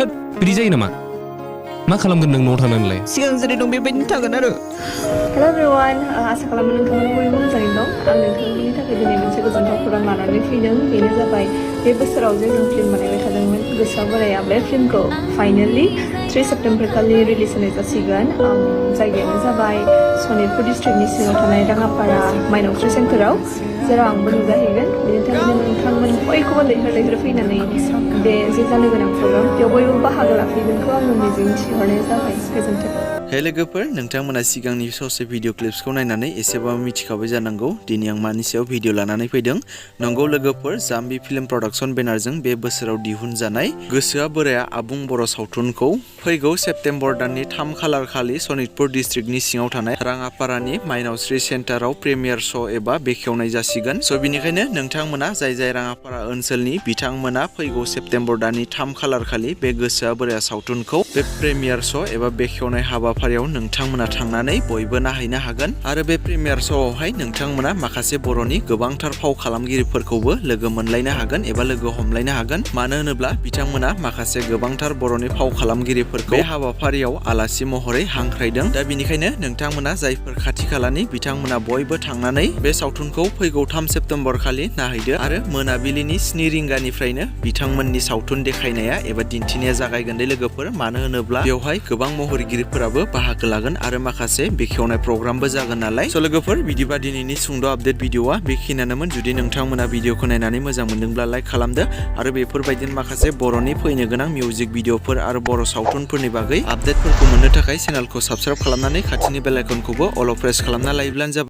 थोद बिदि जायो नामा मा खालामगोन नों न'आव थानानैलाय सिगां जेरै दं बेबायदिनो थागोन आरो Hello everyone, आसा खालामो नोंथांमोना बयबो मोजाङैनो दं। आं नोंथांमोननि थाखाय दिनै मोनसे गोजोनथाव खौरां लानानै फैदों। बेनो जाबाय बे बोसोराव जे जों फिल्म बानायबाय थादोंमोन गोसोआ बोराया, बे फिल्मखौ फाइनालि 3 सेप्टेम्बर खालि रिलिज होनाय जासिगोन। जायगायानो जाबाय सनितपुर डिस्ट्रिक्टनि सिङाव थानाय राङापारा माइनावस्रि सेन्टाराव, जेराव आंबो नुजाहैगोन। बेनि थाखायनो नोंथांमोन बयखौबो लैहोर फैनानै बे जे जानो गोनां प्रग्राम बेयाव बयबो बाहागो लाफैगोनखौ आङो मिजिं थिहरनाय जाबाय। गोजोन्थों। हे लोगोफोर, नोंथांमोना सिगांनि ससे भिडिअ क्लिप्सखौ नायनानै एसेबाबो मिथिखाबाय जानांगौ दिनै आं मानि सायाव भिडिअ लानानै फैदों। नंगौ लोगोफोर, जाम्बि फिल्म प्रडाक्सन बेनारजों बे बोसोराव दिहुनजानाय गोसोआ बोराया आबुं बर' सावथुनखौ फैगौ सेप्तेम्बर दाननि 3 खालार खालि सनितपुर डिस्ट्रिक्टनि सिङाव थानाय राङापारानि माइनावस्रि सेन्टाराव प्रिमियार श' एबा बेखेवनाय जासिगोन। स' बिनिखायनो नोंथांमोना जाय राङापारा ओनसोलनि बिथांमोना फैगौ सेप्तेम्बर दाननि 3 खालार खालि बे गोसोआ बोराया सावथुनखौ बे प्रिमियार श' एबा बेखेवनाय हाबाफारियाव नोंथांमोना थांनानै बयबो नायहैनो हागोन। आरो बे प्रिमियार श'आवहाय नोंथांमोना माखासे बर'नि गोबांथार फाव खालामगिरिफोरखौबो लोगो मोनलायनो हागोन एबा लोगो हमलायनो हागोन। मानो होनोब्ला बिथांमोना माखासे गोबांथार बर'नि फाव खालामगिरिफोरखौ बे हाबाफारियाव आलासि महरै हांख्रायदों। दा बिनिखायनो नोंथांमोना जायफोर खाथि खालानि बिथांमोना बयबो थांनानै बे सावथुनखौ फैगौ 3 सेप्तेम्बर खालि नायहैदो। आरो मोनाबिलिनि 7 रिंगानिफ्रायनो बिथांमोननि सावथुन देखायनाया एबा दिन्थिनाया जागायगोन दे लोगोफोर। मानो होनोब्ला बेवहाय गोबां महरगिरिफोराबो बाहागो लागोन आरो माखासे बेखेवनाय प्रग्रामबो जागोन नालाय। स' लोगोफोर, बिदिबा दिनैनि सुंद' आपडेट भिडिअआ बेखिनियानोमोन। जुदि नोंथांमोना भिडिअखौ नायनानै मोजां मोनदोंब्ला लाइक खालामदो आरो बेफोरबायदिनो माखासे बर'नि फैनो गोनां मिउजिक भिडिअफोर आरो बर' सावथुनफोरनि बागै आपडेटफोरखौ मोननो थाखाय चेनेलखौ साबस्क्राइब खालामनानै खाथिनि बेल आइकनखौबो अल प्रेस खालामना लायोब्लानो जाबाय।